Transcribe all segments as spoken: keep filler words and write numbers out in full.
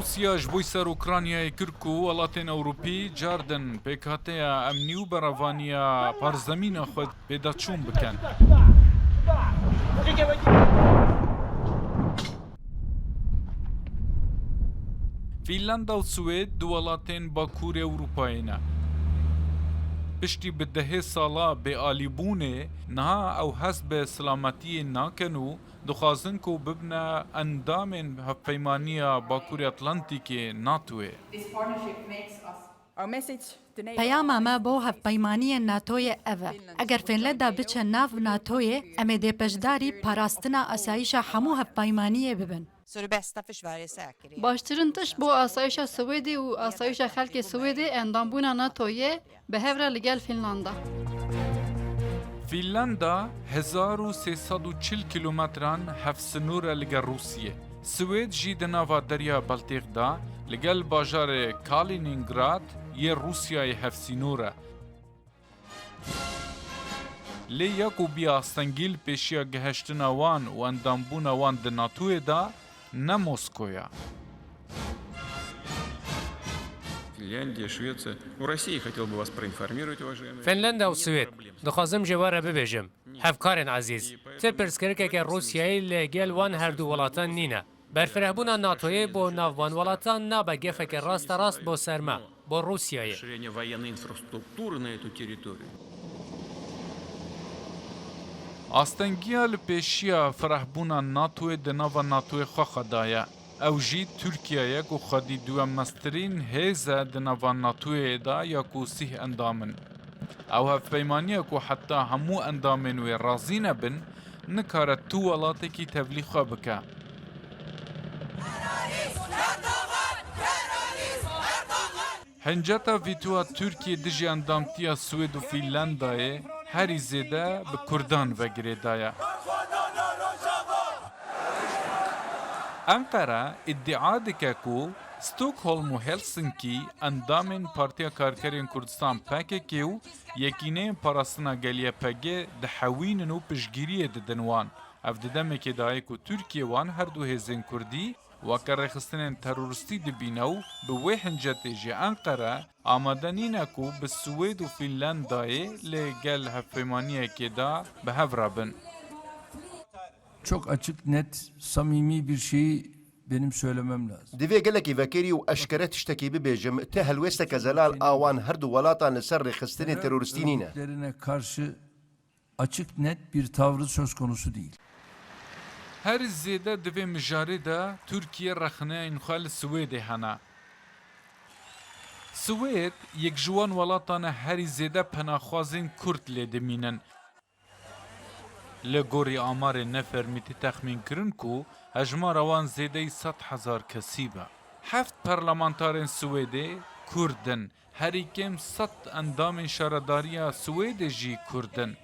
Rûsya ji bo ser Ukraynayê kir ku welatên Ewropî cardin pêkhateya emnî û berevaniya parzemîna xwe pêdaçûn bikin. Fînlanda û Swêd du welatên Bakurê Ewropayê ne. Piştî bi dehê sala bêalîbûnê, niha ew hest bi silametiyê nakin û dixwazin ku bibine endamên Hevpeymaniya Bakurê Atlantîkê, NATOyê. This partnership makes us Our message to NATO Peyama me bo hevpeymaniyên NATOyê ev e. Eger Fînlanda biçe nav NATOyê, em ê dê beşdarî parastina asayîşa hemû hevpeymaniyê bibin. Så det bästa för Sveriges säkerhet. Baştirin tişt bo asayîşa Swêdê û asayîşa xelkê Swêdê endambûna NATOyê bi hev re li gel Fînlanda. Fînlanda hezar û sê sed û çil kîlometran hevsinor e li gel Rûsiyê. Swêd jî di nava Derya Baltîk de li gel bajarê Kaliningrad yê Rûsyayê hevsînor e. Lê ya ku bî astengî li pêşiya gihiştina wan û endambûna wan di NATOyê de ne Moskoya. Финляндия, Швеция. Ну, Россия, хотел бы вас проинформировать, уважаемые. Finlanda û Swêd, dixwazim ji we re bibêjim, hevkarên ezîz, ti pirsgirêkeke Rûsyayê li gel wan herdu welatan nîne. Berfirehbûna NATOyê bo nav van welatan nabe gefeke rasterast bo ser me, bo Rûsyayê. Расширение военной инфраструктуры на эту территорию. Astengiya li pêşiya firehbûna NATOyê di nava NATOyê xwexa de ye. Ew jî Tirkiye ye ku xwedî duwemeztirîn hêz e di nava NATOyê de ya ku sîh endam in. Ew hevpeymaniye ku heta hemû endamên wê razî nebin, nikare tu welatekî tevlî xwe bike. Hinceta vîtoya Tirkiyê dijî endamtiya Swêd û Fînlandayê herî zêde bi Kurdan ve girêdaye. Enqere îdia dike ku Stockholm û Helsinki endamên Partiya Karkerên Kurdistan P K K û Yekîneyên Parastina Gelî Y P G dihewînin û piştgiriyê didin wan. Ev di demekê de ye ku Tirkiye wan her du hêzên Kurdî weke rêxistinên teroristî dibîne û bi wê hincetê jî Enqere amade nîne ku bi Swêd û Fînlandayê li gel hevpeymaniyekê de bi hev re bin. Çok açık, net, samimi bir şeyi benim söylemem lazım. Divê gelekî vekêrî û eşkere tiştekî bibêjim, ti helwêsteke zelal a wan her du welatan li ser rêxistinên teroristî nîne. Örgütlerine karşı açık, net bir tavrı söz konusu değil. Herî zêde di vê mijarê de Tirkiye rexneyên xwe li Swêdê hene. Swêd yek ji wan welatan e herî zêde penaxwazên Kurd lê dimînin. Li gorî amarên nefermî tê texmînkirin ku hejmara wan zêdeyî sed hezar kesî be. Heft parlamentarên Swêdê Kurd in, herî kêm sed endamên şaredariya Swêdê jî Kurd in.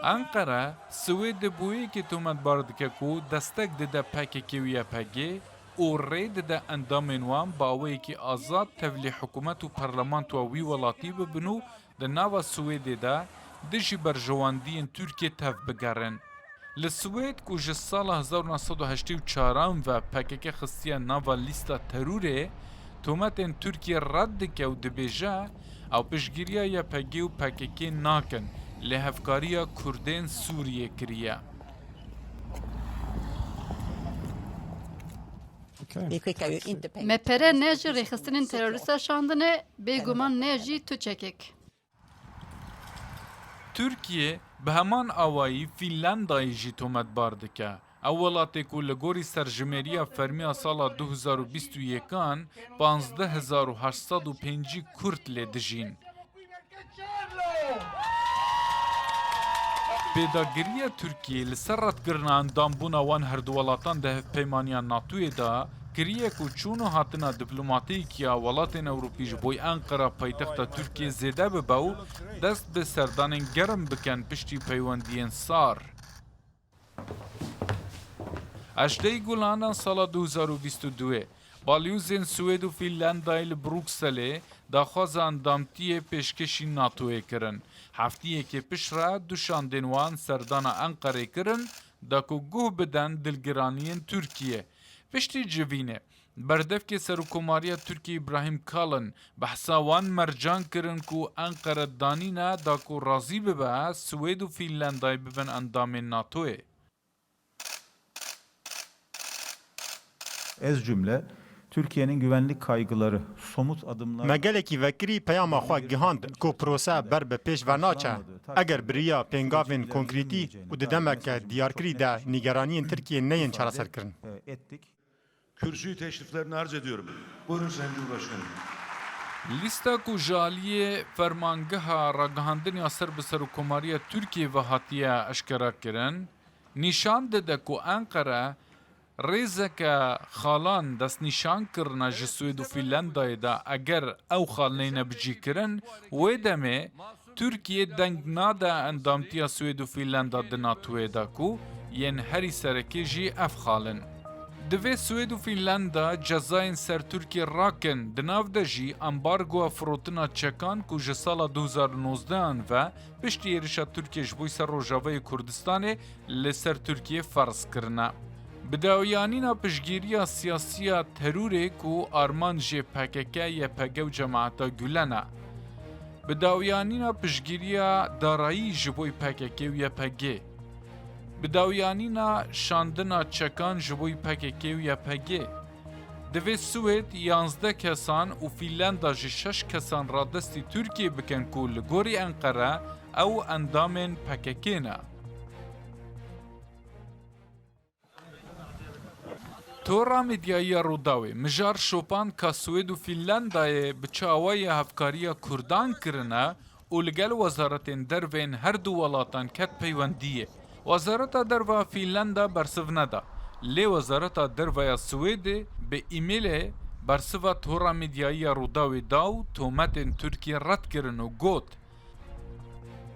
Enqere, Swêd di bo yekê tometbar dike ku destek dide P K K û Y P G û rê dide endamên wan bi awayekî azad tevlî hikûmet û parlamentoya wî welatî bibin û di nava Swêdê de dijî berjewendiyên Tirkiyê tev bigerin. Li Swêd ku ji sala hezar û neh sed û heştê û çaran ve P K K xistiye nava lîsta terorê, tometên Tirkiye red dike û dibêje, ew piştgiriya Y P G û P K K nakin, lê hevkariya Kurdên Sûriyê kiriye. Me pere ne ji rêxistinên terorîsta şandine, bêguman ne jî tu çekek. Tirkiye bi heman awayî Fînlandayê jî tometbar dike. Ew welatê ku li gorî serjimêriya fermî ya sala du hezar û bîst û yekan panzdeh hezar û heşt sed û pêncî Kurd lê dijîn. Pêdagiriya Tirkiyê li ser redkirina endambûna wan herdu welatan di hevpeymaniya NATOyê de kiriye ku çûn û hatina diplomatîk ya welatên Ewropî ji bo Enqera paytexta Tirkiyê zêde bibe û dest bi serdanên germ bikin piştî peywendiyên sar. Heştê Gulana sala du hezar û bîst û duyê, balyozên Swêd û Fînlandayê li Brukselê daxwaza endamtiyê pêşkêşî NATOyê kirin. Heftiyekê piştre du şandên wan serdana Enqerê kirin, da ku guh bidin dilgiraniyên Tirkiyê. Piştî civînê, berdevkê Serokkomariya Tirkiyê Îbrahîm Kalin behsa wan mercan kirin ku Enqere danîne da ku razî bibe Swêd û Fînlandayê bibin endamên NATOyê. Ez cümle Türkiye'nin güvenlik kaygıları somut adımlar... Me gelekî vekirî peyama xwe gihand ku prose ber bi pêş ve naçe eger bi riya pêngavên konkretî û di demeke diyarkirî de nîgeraniyên Tirkiyê neyên çareserkirin. Kürsüyü teşriflerine arz ediyorum. Buyurun Sayın Cumhurbaşkanım. Lîsta ku ji aliyê Fermangeha Ragihandinê ya ser bi Serokkomariya Tirkiyê ve hatiye eşkera kirin, nîşan dide ku Enqere rêzeke xalan destnîşan kirine ji Swêd û Fînlandayê de eger ew xal neyne bicîkirin, wê demê Tirkiye deng nade endamtiya Swêd û Fînlanda di NATOyê de ku yên herî serekê jî ev xal in. Divê Swêd û Fînlanda cezayên ser Tirkiye rakin, di nav de jî ambargoya firotina çekan ku ji sala du hezar û nozdehan ve piştî êrişa Tirkiye ji bo ser Rojavayê Kurdistanê li ser Tirkiye ferz kirine. Bi dawiyanîna piştgiriya siyasî ya terorê ku armanc jê P K K, Y P G û Cemaeta Gulen e. Bi dawiyanîna piştgiriya darayî ji bo P K K û Y P G. Bi dawiyanîna şandina çekan ji bo P K K û Y P G. Divê Swêd yanzdeh kesan û Fînlanda jî şeş kesan radestî Tirkiyê bikin ku li gorî Enqere ew endamên P K K ne. Tora Medyayî ya Rûdawê mijar şopand ka Swêd û Fînlandayê bi çi awayî hevkariya Kurdan kirine û li gel wezaretên derve yên her du welatan ket peywendiyê. Wezareta Derve ya Fînlanda bersiv neda, lê Wezareta Derve ya Swêdê bi îmêlê bersiva Tora Medyayî ya Rûdawê da û tometên Tirkiyê red kirin û got,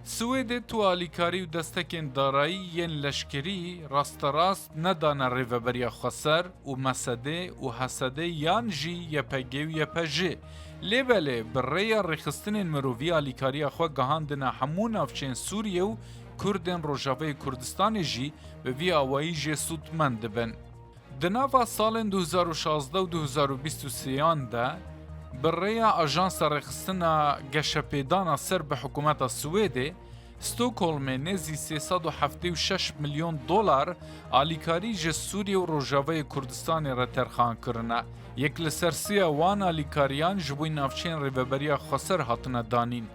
Swêdê tu alîkarî û destekên darayî yên leşkerî rasterast nedane Rêveberiya Xweser û M S D û H S D yan jî Y P G û Y P J. Lê belê bi rêya rêxistinên mirovî alîkariya xwe gihandine hemû navçeyên Sûriye û Kurdên Rojavayê Kurdistanê jî bi vî awayî jê sûdmend dibin. Di nava salên du hezar û şazdeh û du hezar û bîst û sêyan de bi rêya Ajansa Rêxistina Geşepêdana ser bi hikûmeta Swêdê, Stockholmê nêzî sê sed û heftê û şeş milyon dolar alîkarî ji Sûriye û Rojavayê Kurdistanê re terxan kirine. Yek li ser sêya wan alîkariyan ji bo navçeyên Rêveberiya Xweser hatine danîn.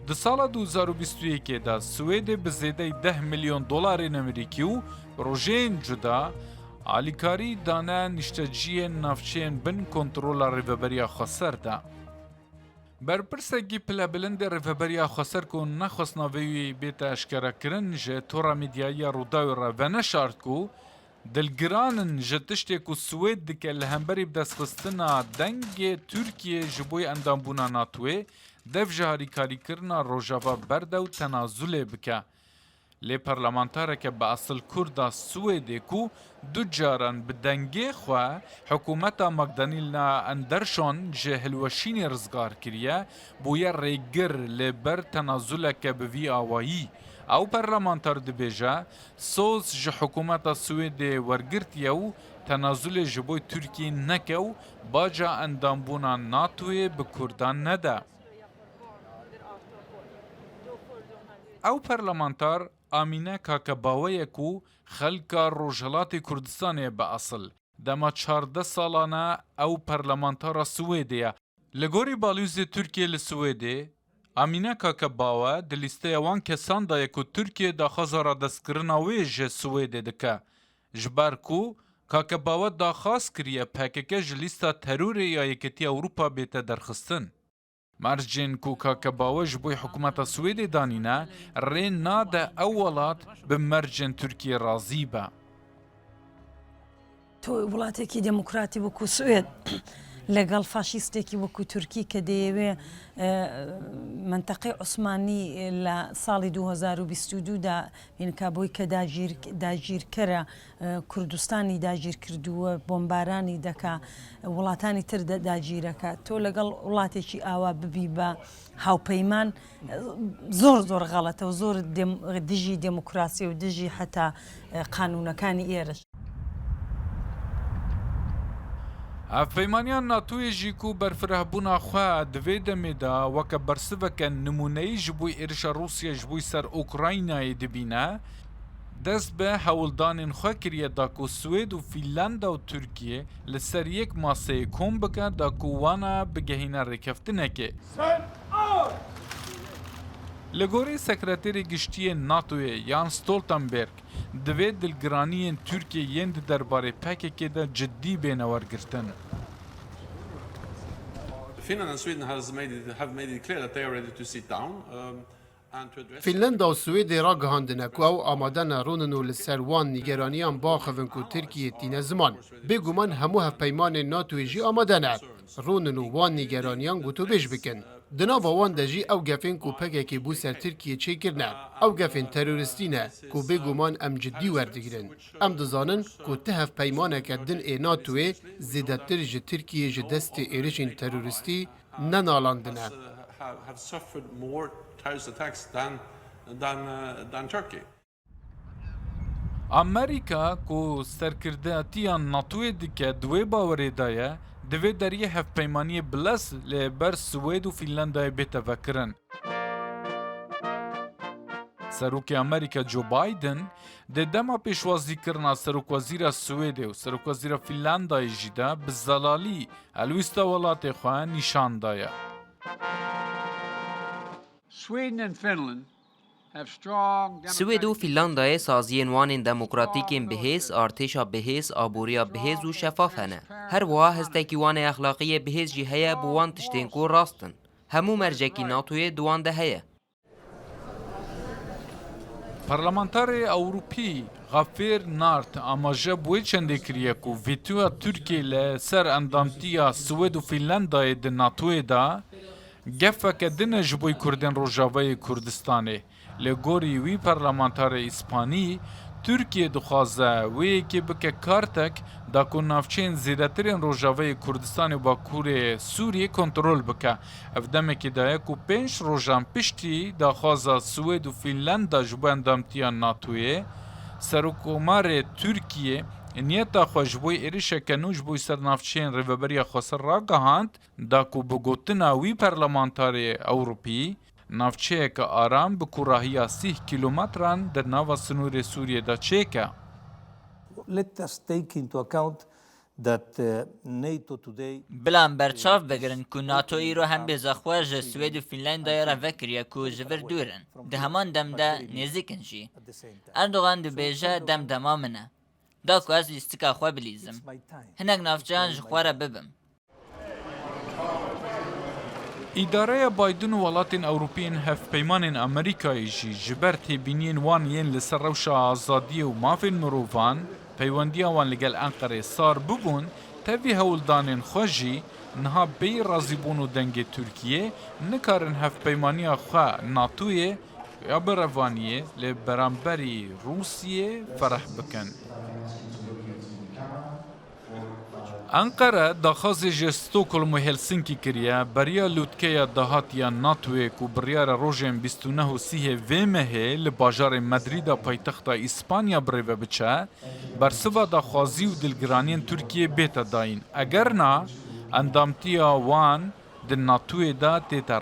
Di sala du hezar û bîst û yekê de Swêdê bi zêdeyî deh milyon dolarên Amerîkî û projeyên cuda alîkarî dane nişteciyên navçeyên bin kontrola Rêveberiya Xweser de. Berpirsekî pilebilindê Rêveberiya Xweser ku nexwest navê wî bête eşkerekirin ji Tora Medyayî ya Rûdawê re veneşart ku dilgiran in ji tiştê ku Swêd dike li hemberî bidestxistina dengê Tirkiyê ji bo endambûna NATOyê, dev ji harîkarîkirina Rojava berde û tenazulê bike. Lê parlamentareke bi esil Kurd a Swêdê ku du caran bi dengê xwe hikûmeta Magdalena Andersson ji hilweşînê rizgar kiriye, bûye rêgir li ber tenazuleke bi vî awayî. Ew parlamenter dibêje, soz ji hikûmeta Swêdê wergirtiye û tenazulê ji bo Tirkiyê neke û baca endambûna NATOyê bi Kurdan nede. Ew parlamenter Amîne Kakebawe ye ku xelka Rojhilatê Kurdistanê ye bi esil. Dema çardeh salan e ew parlamentara Swêdê ye. Li gorî balûzê Tirkiyê li Swêdê, Amîne Kakebawe di lîsteya wan kesan de ye ku Tirkiye daxwaza radestkirina wê ji Swêdê dike. Ji ber ku Kakebawe daxwaz kiriye P K K ji lîsta terorê ya Yeketiya Ewropa bête derxistin. Mercên ku Kakebawe ji bo hikûmeta Swêdê danîne, rê nade ew welat bi mercên Tirkiyê razî be. تۆ وڵاتێکی دموکراتی وەکو سوێد لەگەڵ فاشیستێکی وەکو تورکی کە دەیەوێ منتەقەی عوسمانی لە ساڵی دوو هەزار و بیست و دوو دا بینکا بۆی کە داگیرکەرە کوردستانی داگیر کردووە، بۆمبارانی دەکا، وڵاتانی تر داگیرەکە. تۆ لەگەڵ وڵاتێکی ئاوا ببی بە هاوپەیمان، زۆر زۆر غەڵەتە و زۆر دژی دموکراسی و دژی حتا قانونەکانی ئێرەش. Hevpeymaniya NATOyê jî ku berfirehbûna xwe di vê demê de weke bersiveke nimûneyî ji bo êrişa Rûsya ji bo ser Ukraynayê dibîne, dest bi hewldanên xwe kiriye da ku Swêd û Fînlanda û Tirkiye li ser yek maseyê kom bike da ku wana bigehîne rêkeftinekê. Li gorî Sekreterê Giştî yê NATOyê Jens Stoltenberg, divê dilgiraniyên Tirkiyê yên di derbarê PKK de cidî bêne wergirtin. Finland and Sweden has made it, have made it clear that they are ready to sit down um, and to address. Fînlenda û Swêdê ragihandine ku ew amade ne rûnin û li ser wan nîgeraniyan biaxivin ku Tirkiye tîne ziman. Bêguman hemû hevpeymanên NATOyê jî amade ne rûnin û wan nîgeraniyan gotûbêj bikin. Di nava wan de jî ew gefên ku PKK bo ser Tirkiyê çêkirine, ew gefên terorîstî ne ku bêguman em cidî werdigrin. Em dizanin ku ti hevpeymaneke din ê NATOyê zêdetir ji Tirkiyê ji destê êrişên terorîstî nenalandine. Have, have suffered more terrorist attacks than, than, uh, than Turkey. Amerîka ku serkirdatiya NATOyê dike di wê bawerê de ye, divê deriyê hevpeymaniyê bilez li ber Swêd û Fînlandayê bête vekirin. Serokê Amerîka Joe Biden di dema pêşwazîkirina Serokwezîra Swêdê û Serokwezîra Fînlandayê jî de bi zelalî helwîsta welatê xwe nîşan daye. Sweden and Finland have strong Swêd û Fînlandayê saziyên wan ên demokratîk ên bihêz, artêşa bihêz, aboriya bihêz û şefaf hene. Her wiha hestekî wan ê exlaqî yê bihêz jî heye bo wan tiştên ku rast in. Hemû mercekî NATOyê di wan de heye. Parlamenterê Ewropî Xafêr Nart amaje bi wê çendê kiriye ku vîtoya Tirkiyê li ser endamtiya Swêd û Fînlandayê di NATOyê de gefeke din e ji bo Kurdên Rojavayê Kurdistanê. Li gorî wî parlamenterê Îspanî, Tirkiye dixwaze wê yekê bike kartek da ku navçeyên zêdetirên Rojavayê Kurdistanê û Bakurê Sûriyê kontrol bike. Ev demekê daye ku pênc rojan piştî daxwaza Swêd û Fînlanda ji bo endamtiya NATOyê, Serokkomarê Tirkiyê niyeta xwe ji bo êrişeke nû ji bo ser navçeyên Rêveberiya Xweser ragihand, da ku bi gotina wî parlamentarê Ewropî, navçeyeke aram bi kûrahiya sîh kîlometran di nava sinûrê Sûriyê de çêke. Let us take into account that uh, NATO today Bila em berçav bigirin ku NATO îro hem bêza xwe ji Swêd û Fînlandayê re vekiriye ku ji vir dûr in, di heman dem de nêzîk in jî. Erdogan dibêje dem dema min e. Da ku ez lîstika xwe bilîzim. Hinek navçeyan ji xwe re bibim. Îdareya Biden û welatên Ewropî yên hevpeymanên Amerîkayê jî ji ber têbîniyên wan yên li ser rewşa azadiyê û mafên mirovan, peywendiya wan li gel Enqerê sar bibûn, tevî hewldanên xwe jî niha bêyî razîbûn û dengê Tirkiyê nikarin hevpeymaniya xwe NATOyê ya bi revaniyê li beramberî Rûsiyê fereh bikin. Enqere daxwazê ji Stockholm û Helsinki kiriye, beriya lûtkeya dahatî ya NATOyê ku biryar e rojên bîst û neh û sîhê vê mehê li bajarê Madrîda paytexta Îspanya birêve biçe, bersiva daxwazî û dilgiraniyên Tirkiyê bête dayîn. Eger na, endamtiya wan di NATOyê de tête